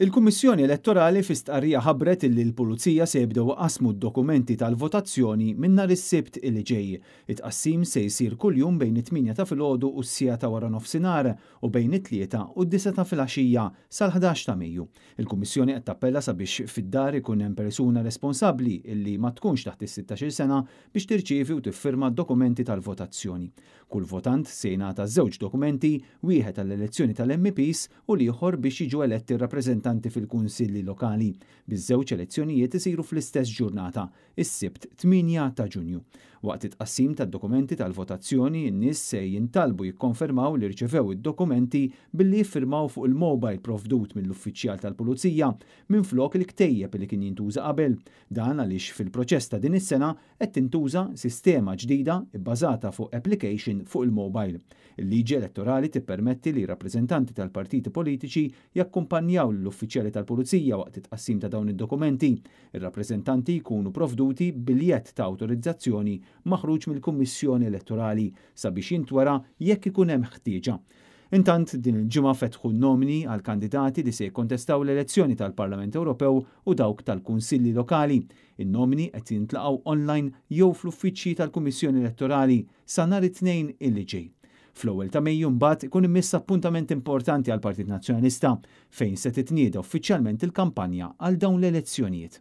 Il-Kummissjoni Elettorali fi stqarrija ħabbret illi l-Pulizija se jibdew iqassmu d-dokumenti tal-votazzjoni minn nhar is-Sibt illi ġej. It-tqassim se jsir kuljum bejn it-8 ta' filgħodu u s-siegħa ta' wara nofsinhar u bejn it-3 u d-9 ta' filgħaxija sal-11 ta' Mejju. Il-Kummissjoni qed tappella sabiex fid-dar ikun hemm persuna responsabbli illi ma tkunx taħt is-16-il sena biex tirċievi u tiffirma d-dokumenti tal-votazzjoni. Kull votant se jingħata żewġ dokumenti, wieħed għall-elezzjoni tal-MEPs u l-ieħor biex jiġu eletti r-rappreżentanti fil-kunsilli lokali, biż-żewġ elezzjonijiet isiru fl-istess ġurnata, is-Sibt 8 ta' Ġunju. Waqt it-tqassim tad-dokumenti tal-votazzjoni, in-nies se jintalbu jikkonfermaw li rċevew id-dokumenti billi jiffirmaw fuq il-mobile provdut mill-uffiċjal tal-Pulizija minflok il-ktejjeb li kien jintuża qabel. Dan għaliex fil-proċess ta' din is-sena qed tintuża sistema ġdida bbażata fuq application fuq il-mobile. Il-liġi elettorali tippermetti li rappreżentanti tal-partiti politiċi jakkumpanjaw l-uffiċjali tal-Pulizija waqt it-tqassim ta' dawn id-dokumenti. Ir-rappreżentanti jkunu provduti biljett ta' awtorizzazzjoni maħruġ mill-Kummissjoni Elettorali sabiex jintwera jekk ikun hemm ħtieġa. Intant din il-ġimgħa fetħu n-nomini għal kandidati li se jikkontestaw l-elezzjoni tal-Parlament Ewropew u dawk tal-Kunsilli Lokali. In-nomini qed jintlaqgħu online jew fl-uffiċċji tal-Kummissjoni Elettorali sa nhar it-Tnejn illi ġej. Fl-ewwel ta' Mejju mbagħad ikun imiss appuntament importanti għall-Partit Nazzjonalista fejn se titnieda uffiċjalment il-kampanja għal dawn l-elezzjonijiet.